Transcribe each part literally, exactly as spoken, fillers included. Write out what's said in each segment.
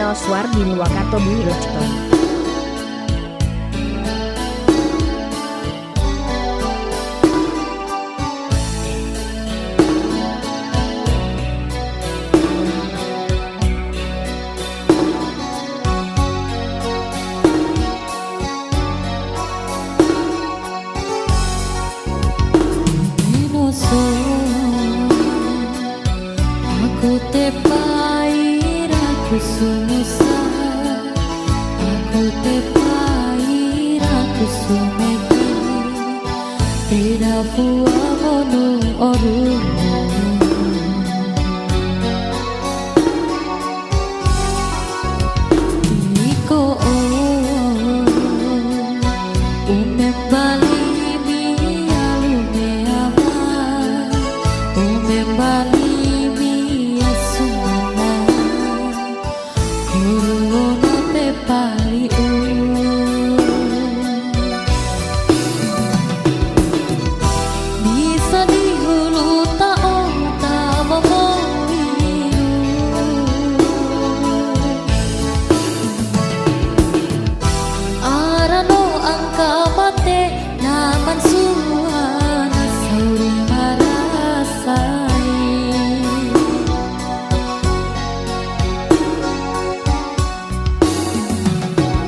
Suwardi Nuwakato di Lacton. Minoso, aku tepaira kusumusa, aku tepaira kusumedi, tidak puamono orumu. Iko o, umembali mialu meama, umembali miasumana, kuruona pepaliu. Bisa dihulu taong tamomoilu. Arano angka mate, naman suana sauri marasai.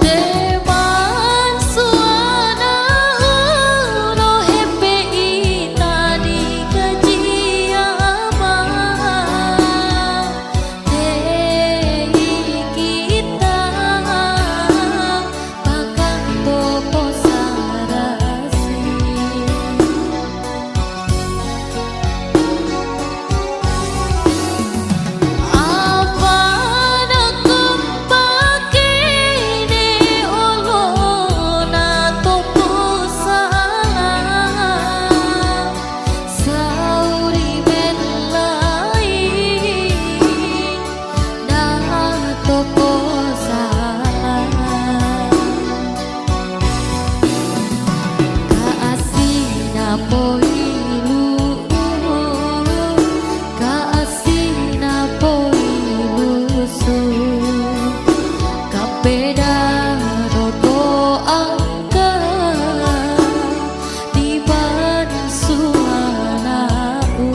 Teman suana uno hepek ita di kajiama. Tei kita pakan toko sarasi. Apo nak kumpaki di ulu nak toko salah, sauri men lai. Nah, toko salah. Ka asi napo ilu, ka asi napo ilu su, ka peda dodo angka. Di bansuan aku.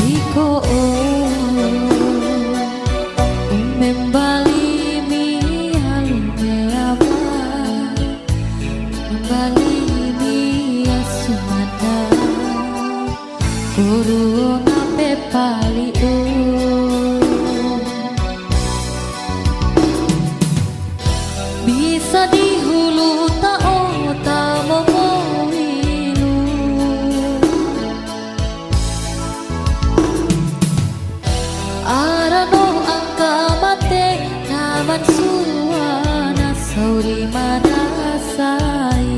Iko o, umembali mialu meama, umembali miasu mata, kuruona pepaliu. Bisa dihulu taong tamomoilu. Arano angka mate, naman suana sauri marasai.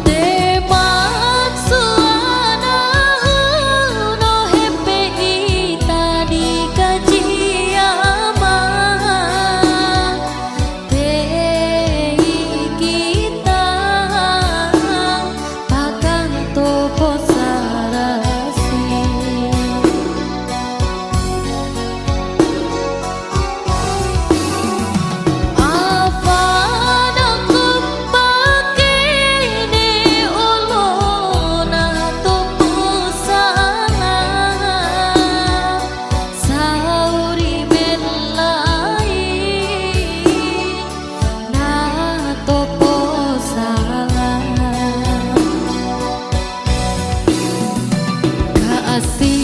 Teman suana uno hepek ita di kajiama. Tei kita pakan toko sarasi. Pasti